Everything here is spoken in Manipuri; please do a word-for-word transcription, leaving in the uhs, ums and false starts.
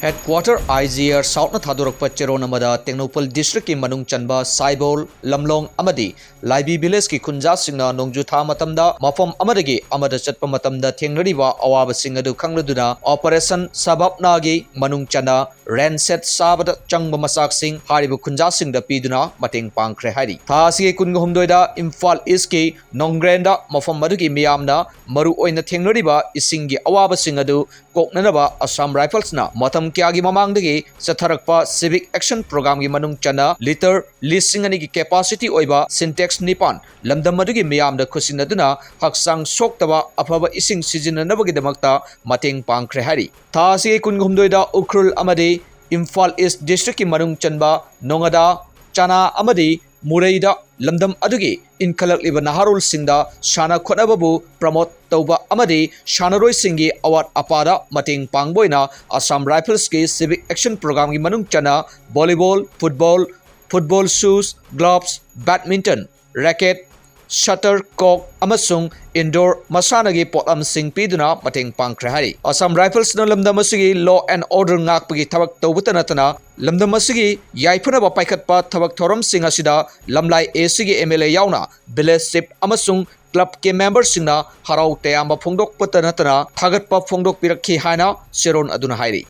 Headquarter I G R South ꯅ ꯊꯥꯗꯣꯔꯛꯄ ꯆꯦꯔꯣꯟ ꯑꯃꯗ ꯇꯦꯡꯅꯧꯄꯜ district ꯀꯤ ꯃꯅꯨꯡ ꯆꯟꯕ ꯁꯥꯏꯕꯣꯜ, ꯂꯝꯂꯣꯡ ꯑꯃꯗꯤ ꯂꯥꯏꯕꯤ village ꯀꯤ ꯈꯨꯟꯖꯥꯁꯤꯡꯅ ꯅꯣꯡꯖꯨ ꯊꯥ ꯃꯇꯝꯗ ꯃꯐꯝ ꯑꯃꯗꯒꯤ ꯑꯃꯗ ꯆꯠꯄ ꯃꯇꯝꯗ ꯊꯦꯡꯅꯔꯤꯕ ꯑꯋꯥꯕꯁꯤꯡ ꯑꯗꯨ ꯈꯪꯂꯗꯨꯅ Operation Sababna ꯒꯤ ꯃꯅꯨꯡ ꯆꯟꯅ rain shed ꯁꯥꯕꯗ ꯆꯪꯕ ꯃꯆꯥꯛꯁꯤꯡ ꯍꯥꯏꯔꯤꯕ ꯈꯨꯟꯖꯥꯁꯤꯡꯗ ꯄꯤꯗꯨꯅ ꯃꯇꯦꯡ ꯄꯥꯡꯈ꯭ꯔꯦ ꯍꯥꯏꯔꯤ꯫ ꯊꯥ ꯑꯁꯤꯒꯤ ꯀꯨꯟꯒ ꯍꯨꯝꯗꯣꯏꯗ ꯏꯝꯐꯥꯜ East ꯀꯤ ꯅꯣꯡꯒ꯭ꯔꯦꯟꯗ ꯃꯐꯝ ꯑꯗꯨꯒꯤ ꯃꯤꯌꯥꯝꯅ ꯃꯔꯨ ꯑꯣꯏꯅ ꯊꯦꯡꯅꯔꯤꯕ ꯏꯁꯤꯡꯒꯤ ꯑꯋꯥꯕꯁꯤꯡ ꯑꯗꯨ ꯀꯣꯛꯅꯅꯕ Assam Rifles ꯅ ꯃꯇꯝ ꯀꯌꯥꯒꯤ ꯃꯃꯥꯡꯗꯒꯤ ꯆꯠꯊꯔꯛꯄ Civic Action Program ꯒꯤ ꯃꯅꯨꯡ ꯆꯟꯅ litre ꯂꯤꯁꯤꯡ ꯑꯅꯤꯒꯤ capacity ꯑꯣꯏꯕ Sintex ꯅꯤꯄꯥꯟ ꯂꯝꯗꯝ ꯑꯗꯨꯒꯤ ꯃꯤꯌꯥꯝꯗ ꯈꯨꯠꯁꯤꯟꯅꯗꯨꯅ ꯍꯛꯆꯥꯡ ꯁꯣꯛꯇꯕ ꯑꯐꯕ ꯏꯁꯤꯡ ꯁꯤꯖꯤꯟꯅꯅꯕꯒꯤꯗꯃꯛꯇ ꯃꯇꯦꯡ ꯄꯥꯡꯈ꯭ꯔꯦ ꯍꯥꯏꯔꯤ꯫ ꯊꯥ ꯑꯁꯤꯒꯤ ꯀꯨꯟꯒ ꯍꯨꯝꯗꯣꯏꯗ ꯎꯈ꯭ꯔꯨꯜ ꯑꯃꯗꯤ ꯏꯝꯐꯥꯜ East district ꯀꯤ ꯃꯅꯨꯡ ꯆꯟꯕ ꯅꯣꯉꯥꯗꯥ, ꯆꯅꯥ ꯑꯃꯗꯤ ꯃꯨꯔꯩꯗ ꯂꯝꯗꯝ ꯑꯗꯨꯒꯤ ꯏꯟꯈꯠꯂꯛꯂꯤꯕ ꯅꯍꯥꯔꯣꯜꯁꯤꯡꯗ ꯁꯥꯟꯅ ꯈꯣꯠꯅꯕꯕꯨ promote ꯇꯧꯕ ꯑꯃꯗꯤ ꯁꯥꯟꯅꯔꯣꯏꯁꯤꯡꯒꯤ ꯑꯋꯥꯠ ꯑꯄꯥꯗ ꯃꯇꯦꯡ ꯄꯥꯡꯕ ꯑꯣꯏꯅ Assam Rifles ꯀꯤ Civic Action Program ꯒꯤ ꯃꯅꯨꯡ ꯆꯟꯅ volleyball, football, football shoes, gloves, badminton, racket, shuttlecock ꯑꯃꯁꯨꯡ indoor ꯃꯁꯥꯟꯅꯒꯤ ꯄꯣꯠꯂꯝꯁꯤꯡ ꯄꯤꯗꯨꯅ ꯃꯇꯦꯡ ꯄꯥꯡꯈ꯭ꯔꯦ ꯍꯥꯏꯔꯤ꯫ Assam Rifles ꯅ ꯂꯝꯗꯝ ꯑꯁꯤꯒꯤ law and order ꯉꯥꯛꯄꯒꯤ ꯊꯕꯛ ꯇꯧꯕꯇ ꯅꯠꯇꯅ ꯂꯝꯗꯝ ꯑꯁꯤꯒꯤ ꯌꯥꯏꯐꯅꯕ ꯄꯥꯏꯈꯠꯄ ꯊꯕꯛ ꯊꯧꯔꯝꯁꯤꯡ ꯑꯁꯤꯗ ꯂꯝꯂꯥꯏ A C ꯒꯤ M L A ꯌꯥꯎꯅ village chief ꯑꯃꯁꯨꯡ club ꯀꯤ member ꯁꯤꯡꯅ ꯍꯔꯥꯎ ꯇꯌꯥꯝꯕ ꯐꯣꯡꯗꯣꯛꯄꯇ ꯅꯠꯇꯅ ꯊꯥꯒꯠꯄ ꯐꯣꯡꯗꯣꯛꯄꯤꯔꯛꯈꯤ ꯍꯥꯏꯅ ꯆꯦꯔꯣꯟ ꯑꯗꯨꯅ ꯍꯥꯏꯔꯤ꯫